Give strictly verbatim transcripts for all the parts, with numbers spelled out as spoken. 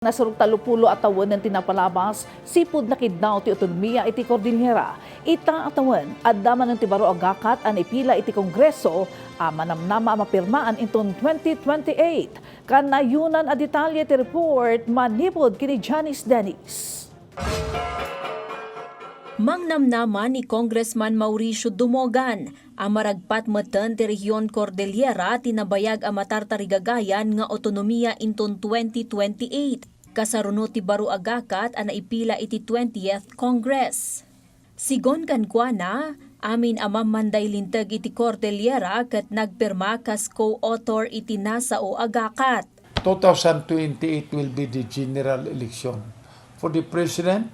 Nasurok tallopulo a tawen ti napalabas, sipud nakidnaw ti otonomiya iti Cordillera. Ita a tawen, adda manen ti baro a gakat a naipila iti Kongreso a manamnama a mapirmaan inton twenty twenty-eight. Kanayonan a detalye ti report manipud ken ni Janice Dennis. Mangnamnama ni Congressman Mauricio Dumogan a maragpat metten ti Rehion Cordillera ti nabayag a matartarigagayan nga otonomiya inton twenty twenty-eight, kasaruno ti baro a gakat a naipila iti twentieth Congress. Sigon kenkuana, amin a mammanday linteg iti Cordillera ket nagpirma kas co-author iti nasao a gakat. Two thousand twenty-eight will be the general election for the president,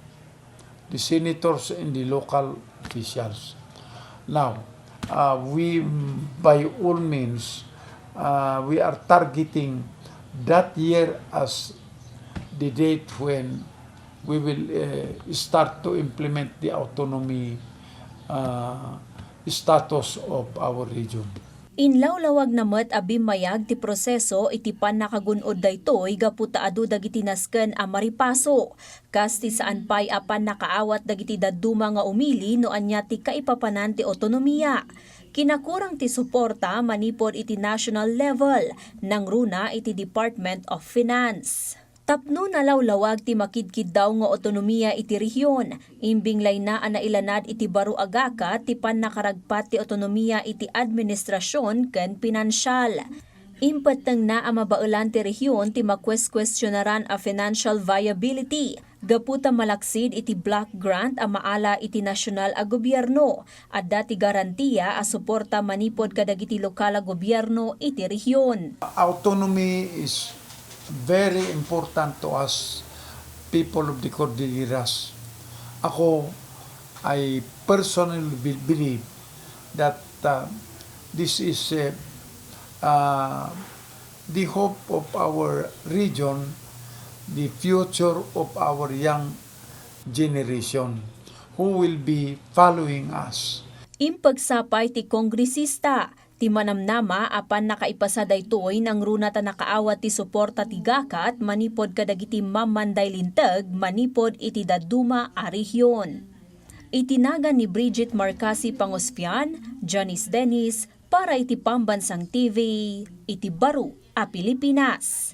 the senators, and the local officials. Now, uh, we, by all means, uh, we are targeting that year as the date when we will, uh, start to implement the autonomy, uh, status of our region. Inlawlawagna met a bimmayag ti proseso iti pannakagun-od daytoy gapu ta adu dagiti nasken a maripaso, kas ti saan pay a pannakaawat dagiti dadduma nga umili no ania ti kaipapanan ti otonomiya. Kinakurang ti suporta manipud iti national level, nangruna iti Department of Finance. Tapno nalawlawag ti makidkiddaw nga otonomiya iti rehion, imbinglayna a nailanad iti baro a gakat ti pannakaragpat ti otonomiya iti administrasion ken pinansial. Impettengna a mabaelan ti rehion ti makueskuestionaran a financial viability gapu ta malaksid iti block grant a maala iti nasional a gobierno. Adda ti garantia a suporta manipud kadagiti lokal a gobierno iti rehion. Autonomy is very important to us, people of the Cordilleras. Ako, I personally be- believe that, uh, this is, uh, uh, the hope of our region, the future of our young generation who will be following us. Impagsa pay ti kongresista ti manamnama a pannakaipasa daytoy nangruna ta nakaawat ti suporta ti gakat manipud kadagiti mammanday linteg manipud iti dadduma a rehion. Iti nagan ni Bridget Marcasi Panguspian, Janice Dennis, para iti Pambansang T V, iti baro a Pilipinas.